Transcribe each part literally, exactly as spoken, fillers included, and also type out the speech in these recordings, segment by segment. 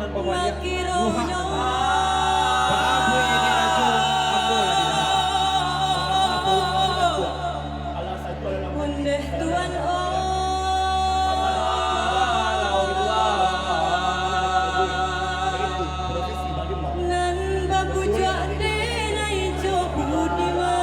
Pamandian Luhak Nangah. Barabuih di rajo, ambo lah di dalam. Ondeh Tuan, oh. Nan babujuak dek Nai Jo Budiman.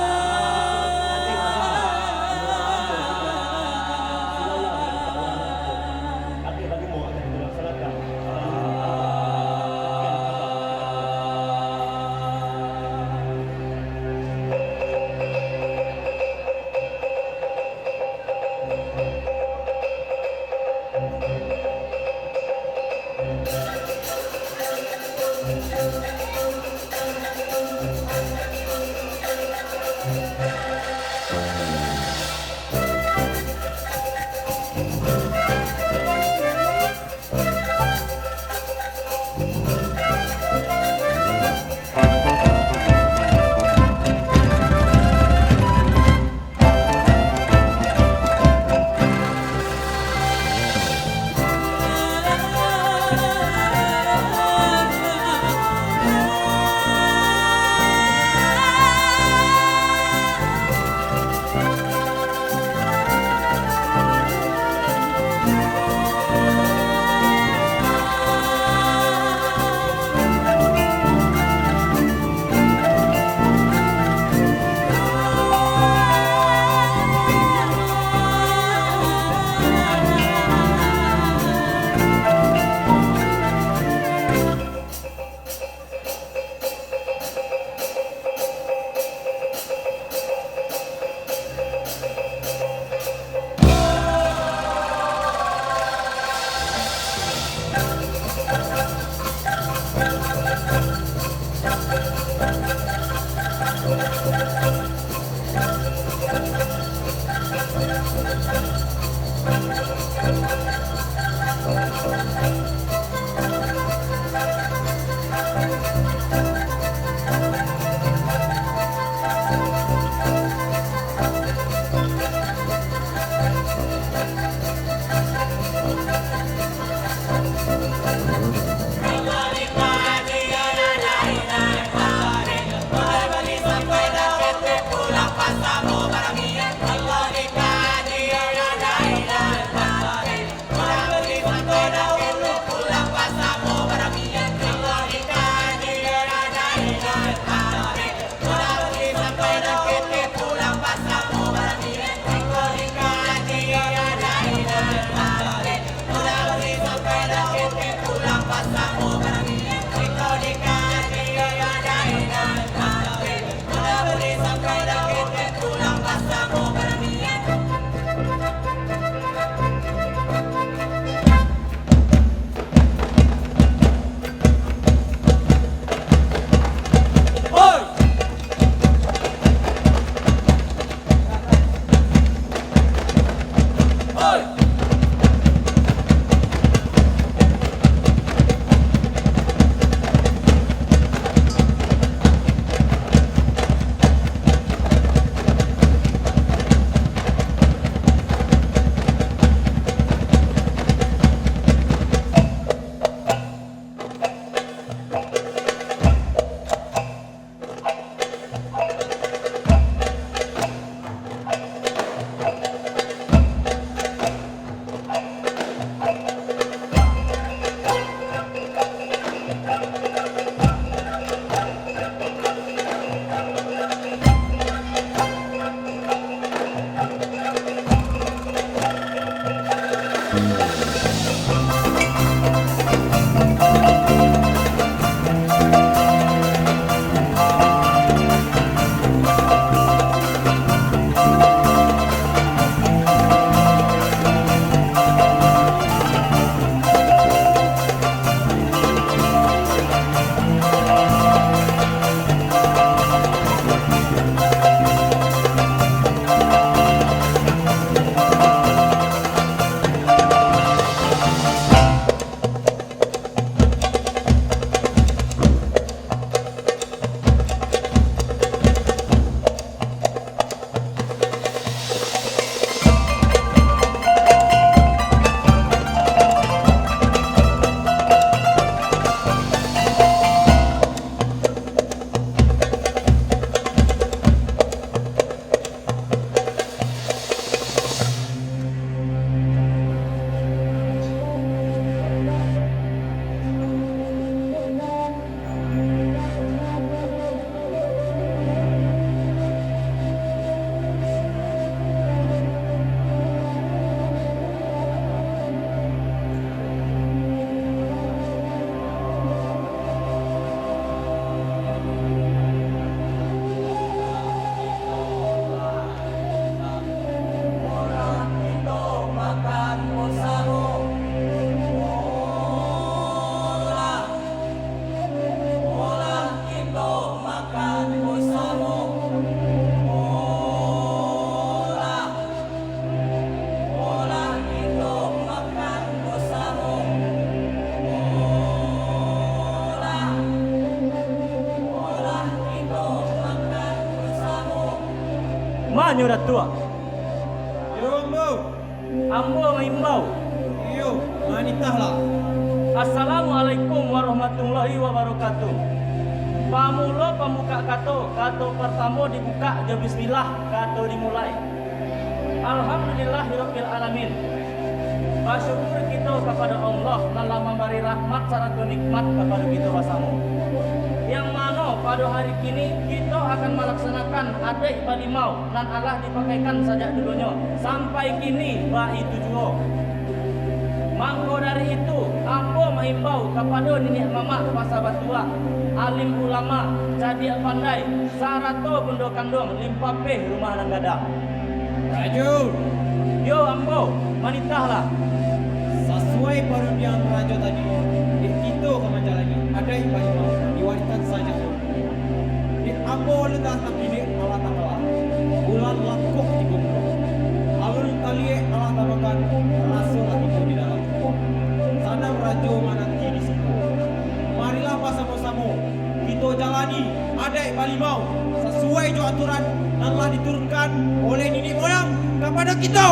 Manyo Datuak? Yo, ambo. Ambo maimbau. Iyo, manitahlah. Assalamualaikum warahmatullahi wabarakatuh. Pamulo pambukak kato, kato partamo dibukak jo bismillah, kato dimulai. Alhamdulillahirabbil alamin. Basyukur kito kapado Allah nan lah mambari rahmat sarato nikmat kapado kito basamo. Yang mano pado hari kini kito akan malaksanakan adaik balimau nan alah dipakaikan sajak dulunyo, sampai kini baitu juo. Mangko dari itu, ambo maimbau kapado niniak mamak basa batuah, alim ulama, cadiak pandai, sarato bundo kanduang limpapeh rumah nan gadang. Rajo! Yo, ambo, manitahlah. Sasuai parundiangan rajo tadi, dek kito ka manjalani adaik balimau nan diwariskan sajak dulu. Dek ambo lah tapilih alah tapalah, bulan lah kok tigo bulan. Alun taliek alah tabakan, raso lah tibo di dalam kubua. Sanang rajo mananti di siko. Marilah basamo-samo kito jalani adaik balimau sasuai jo aturan nan lah diturunkan oleh niniak moyang kapado kito.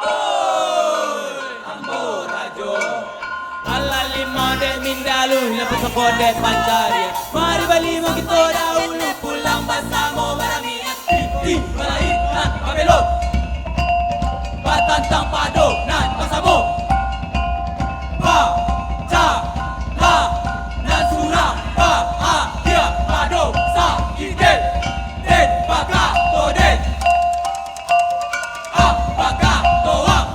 Oi, ambo rajo. Alah limau dek mindalu, lapeh sokok dek pancarian. Mari balimau kito dahulu, pulang basamo baramiak. Titi, balai, nan babelok. Batantang pado, nan basamo. Ba, ca, la, nan surang, ba, a, dia, pado, sa, i, den. Den, baka, to, den. Ang bakato ang.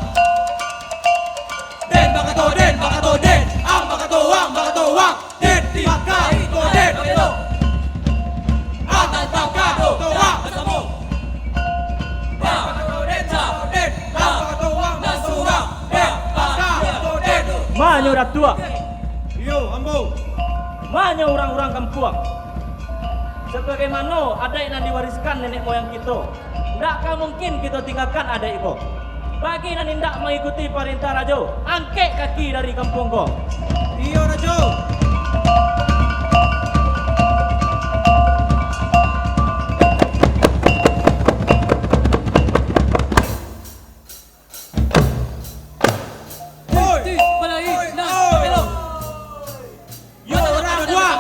Den bakato den, bakato den. Ang bakato ang, bakato ang. Den ti bakato den, bakato. Ang bakato ang, basamo. Ba, den, sa, den. Ang bakato ang, basurang. Den, bakato den. Manyo Datuak? Iyo, ambo. Manyo urang-urang kampuang? Sabagaimano adaik nan diwariskan nenek moyang kito, ndak ka mungkin kito tinggakan adaik ko. Bagi nan indak mangikuti parentah rajo, angkek kaki dari kampuang ko. Iyo, Rajo. Oi! Oi! Oi! Yo, urang tua.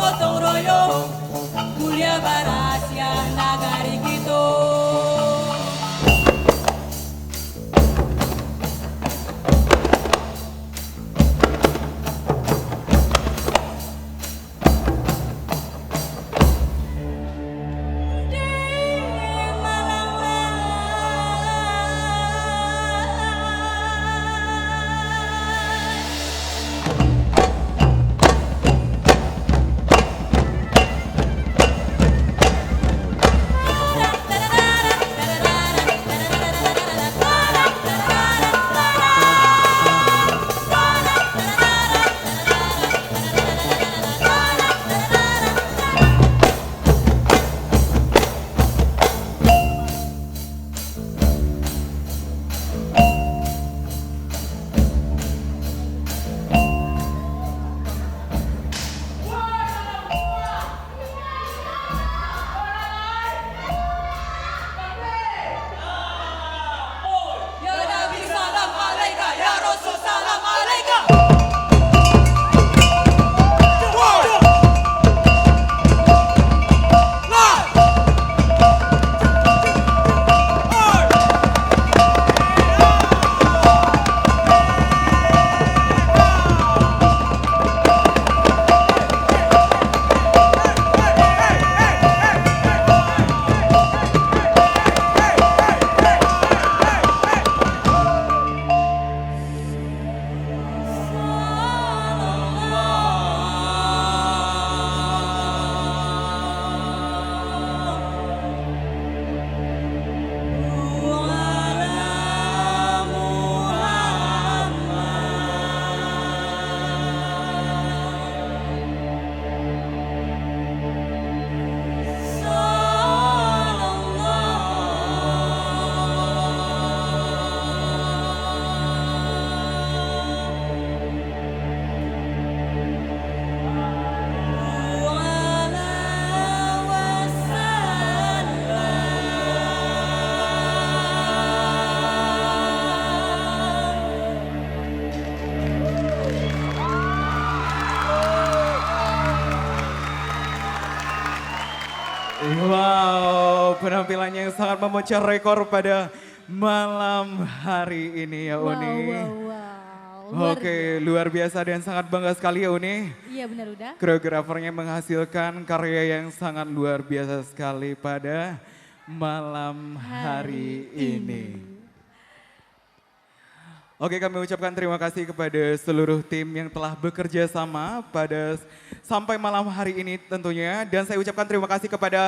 Gotong royong, mulia barasiah nagari kito. Ya Nabi, salam alaika, ya Rasul, salam alaika. Wow, penampilannya yang sangat memecah rekor pada malam hari ini ya, Uni. Wow, wow, wow. Luar Oke, biasa. Luar biasa dan sangat bangga sekali ya, Uni. Iya, benar, Uda. Koreografernya menghasilkan karya yang sangat luar biasa sekali pada malam hari Hari ini. ini. Oke, kami ucapkan terima kasih kepada seluruh tim yang telah bekerja sama pada s-, sampai malam hari ini tentunya. Dan saya ucapkan terima kasih kepada